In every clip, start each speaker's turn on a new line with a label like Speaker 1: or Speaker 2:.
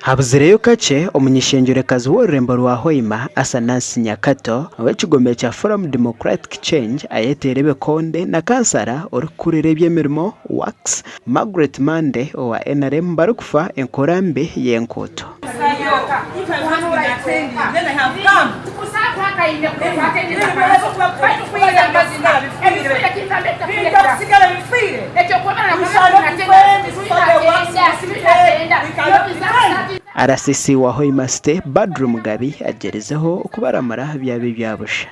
Speaker 1: Habuzireyo kakye, omuny'ishengyerekazi w'orurembo rwa Hoima, Asanansi Nyakato, ow'ekigombe kya Forum Democratic Change ayeteire ebikonde na kansara orikukurira eby'emirimo, Works, Margaret Mande owa nrm barikufa enkora mbi y'enkuuto. RCC wa Hoima City, Badru Mugabi agyerizeho okubaramura byaba ebya busha.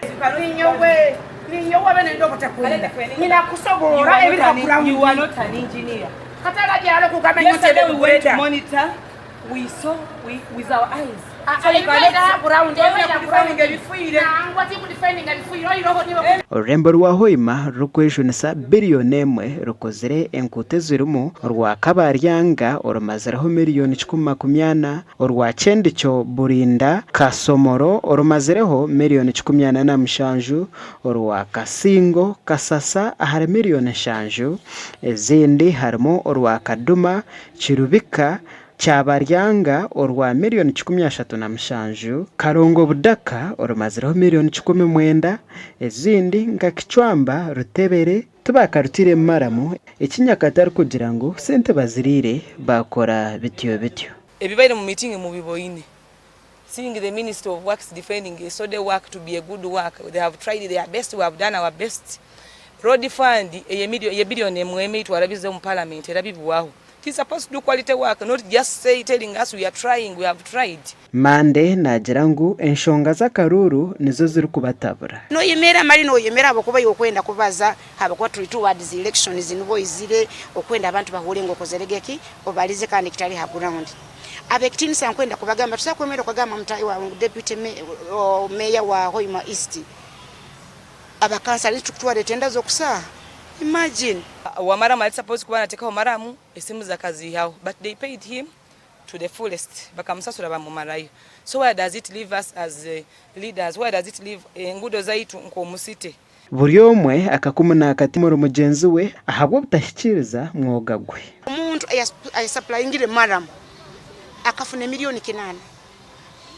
Speaker 1: Orurembo rwa Hoima rurikwejunisa biriyoni emwe rukozire enguuto ezirimu orwa Kabaryanga orumazireho miriyoni 140, orwa Kyendikyo Burinda Kasomoro orumazireho miriyoni 47, orwa Kasingo Kasasa ahari miriyoni 7, ezindi harimu orwa Kaduma Kirubika Kyabaryanga orwa miriyoni 37, Karongo Budaka orumazireho miriyoni 19, ezindi nka Kicwamba, Rutebere tibakarutiiremu maramu eki Nyakate arikugira ngu sente baziriire baakora bityo bityo.
Speaker 2: Ebibaire mu meeting mubiboine seeing the minister of works defending a sode work to be a good work they have tried their best we have done our best road fund eye billion emwe emwe eitwarabize omu parliament erabibwaho He's supposed to do quality work not just say telling us we are trying we have tried.
Speaker 1: Mande naagira ngu enshonga z'akaruuru nizo zirikubatabura.
Speaker 3: Noyemera mali noyemera ahabwokuba iwe okwenda kubaza ahabwokuba turi towards elections nibwo oizire okwenda abantu bahuure ngu okozerege ki obarize kandi kitari ha ground. Abekitinisa nkwenda kubagamba tosobola kwemera okagamba mutahi wawe ngu deputy mayor wa Hoima East abakansara nitukutwara etenda zokusaaha imagine.
Speaker 2: Owa maramu ari supposed kuba natekaho maramu esimu ze akazihaho but they paid him to the fullest bakamusasura bamumarayo so where does it leave us as leaders where does it leave engudo zaitu nkomu city.
Speaker 1: Buri omwe akakumu naakatimura mugyenzi we ahabw'obutahikiiriza mwoga gwe.
Speaker 3: Omuntu ayasapurayingire maramu akafuna emiliyoni kinaana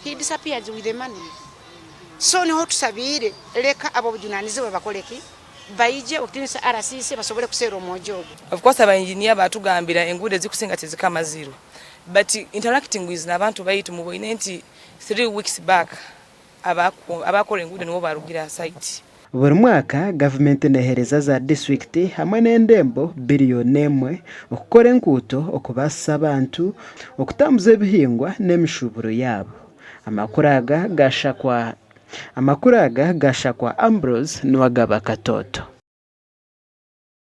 Speaker 3: he disappeared with the money so niho tusabiire leka ab'obujunanizibwa bakore ki? Baije okutinisa RCC basobole kuseera omwojo ogu.
Speaker 2: Of course aba engineer batugambira enguudo ezikusinga tizikamazirwe but interacting with nabantu baitu muboine nti 3 weeks back abakora enguudo nibo barugire aha site.
Speaker 1: Buri mwaka gavumenti neeheereza za disiturikiti hamwe n'endembo biriyoni emwe okukora enguuto okubaasisa abantu okutambuza ebihingwa n'emishuuburo yaabo. Amakuru aga gashakwa Amakuru aga gashakwa Ambrose Nuwagaba Katoto.